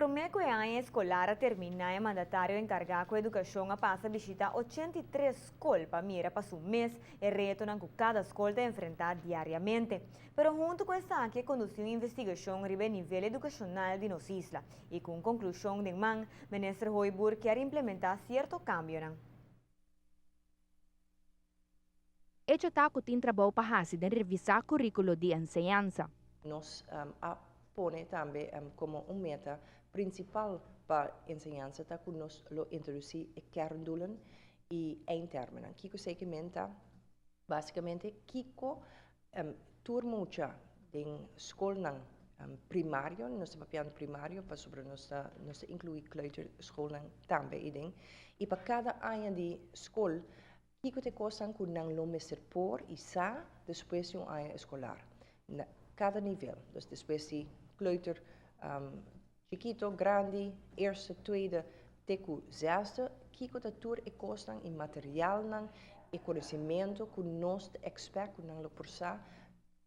Promé ku e aña eskolar a terminá e mandatario enkargá ku edukashon a pasa bishitá 83 skol pa mira pa su mes e retonan ku kada skol ta enfrentá diariamente. Pero huntu ku esaki a kondusí un investigashon riba e nivel edukashonal di nos isla i ku un konklushon den man, Minister Hooyboer kier implementá sierto kambionan. Echo ta ku tin trabou pa hasi den revisá kuríkulo di enseñansa. Nos a pone tambe komo un meta prinsipal pa enseñansa ta ku nos lo introdusí e kerndoelen i eindtermennan. Kiko esei ke men ta? Básikamente kiko tur mucha den skolnan primario, nos ta papiando primario pasobra nos ta nos ta inkluí kleuterschoolnan tambe eiden, i pa kada aña di skol Kiko ta e kosnan ku nan lo mester por i sa despues di un aña eskolar? Na kada nivel, dus despues di kleuter chikito, grandi, eerste, tweede te ku zesde, kiko ta tur e kosnan i materialnan, e konosimentu ku nos ta ekspèkt ku nan lo por sa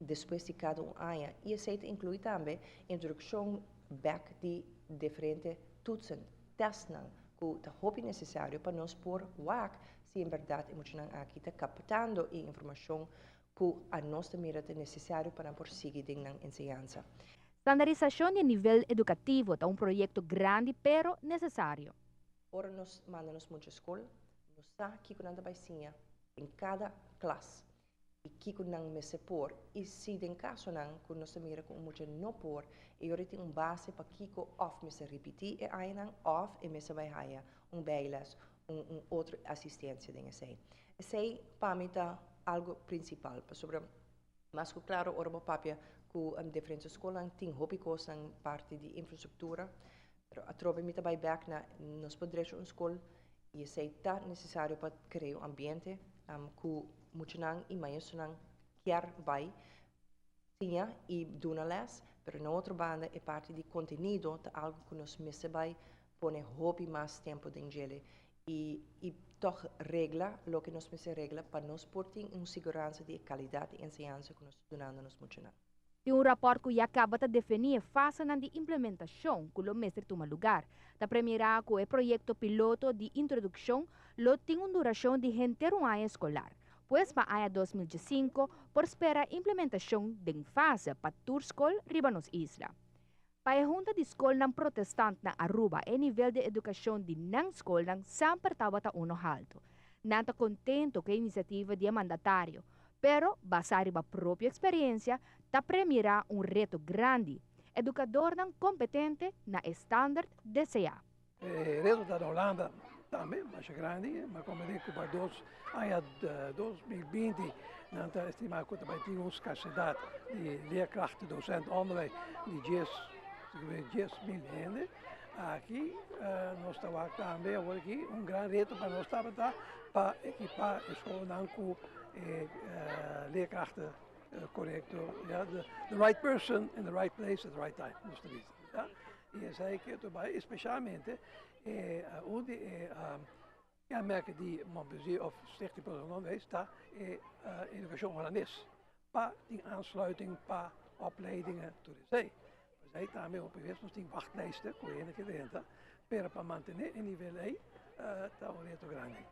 despues di kada un aña? I esei ta inkluí tambe introdukshon bèk di diferente toetsen, tèstnan ku ta hopi nesesario pa nos por wak si en bèrdat e muchanan aki ta kaptando e informashon ku anos ta mira ta nesesario pa nan por sigui den nan enseñansa. Standarisashon di e nivel edukativo ta un proyekto grandi pero nesesario. Ora nos manda nos mucha skol, nos sa kiko nan ta bai siña den kada klas. I kiko nan mester por. I si den kasonan ku nos ta mira ku un mucha no por, e ora tin un base pa kiko òf mester ripití e añanan òf e mester bai haya un bijles, un un otro asistensia den esei. Esei pa mi ta algu prinsipal, pasobra mas ku klaro ora bo papia ku diferente skolnan tin hopi kosnan parti di infrastruktura, pero atrobe mi ta bai bèk na nos por drecha un skol i esei ta nesesario pa krea un ambiente ku muchanan i maestronan kier bai siña i duna les, pero na otro banda e parti di kontenido ta algu ku nos mester bai pone hopi mas tempu den djele i i tòg regla loke nos mester regla pa nos por tin un siguransa di e kalidat di enseñansa ku nos ta dunando nos muchanan. Tin un rapòrt ku ya kaba ta definí e fasenan di implementashon ku lo mester tuma lugar. Ta premirá ku e proyekto piloto di introdukshon lo tin un durashon di henter un aña eskolar. Pues pa aña 2015 por spera implementashon den fase pa tur skol riba nos isla. Pa e Hunta di Skolnan Protestant na Aruba e nivel di edukashon di nan skolnan semper tabata uno haltu. Nan ta kontento ku e inisiativa di e mandatario, pero basá riba propio eksperensia ta premirá un reto grandi, edukadornan kompetente na e standard deseá. E reto ta na Hulanda tambe masha grandi, ma como di cu pa dos aña 2020 nan ta estima cu ta bay tin un scarsedad di leerkrachten, docenten onderwijs di dies 10.000 hende. Aki nos ta wak tambe awor aki un gran reto pa nos tabata pa ekipa e skolnan cu e leerkrachten corecto, ya, the right person in the right place at the right time, nos ta bisa, ya. I esei ke ta bai espesialmente e un di e kenmerken di Mon Plaisir of Stichting Protestant Onderwijs ta e edukashon hulandes pa tin aansluiting pa opleidingen tur esei. Esei tambe hopi bes nos tin wachtlijsten ku hende ke drenta, pero pa mantene e nivel ei ta un reto grandi.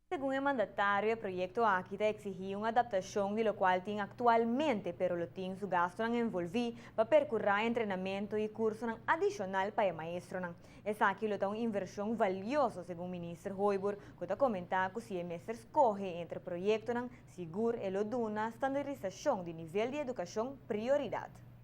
Segun e mandatario e proyekto aki ta eksihí un adaptashon di lokual tin aktualmente pero lo tin su gastunan envolví pa perkurá entrenamentu i kursonan adishonal pa e maestronan. Esaki lo ta un invershon valioso segun Minister Hooyboer ku ta komentá ku si e mester skohe entre proyektonan sigur e lo duna standardisashon di nivel di edukashon prioridat.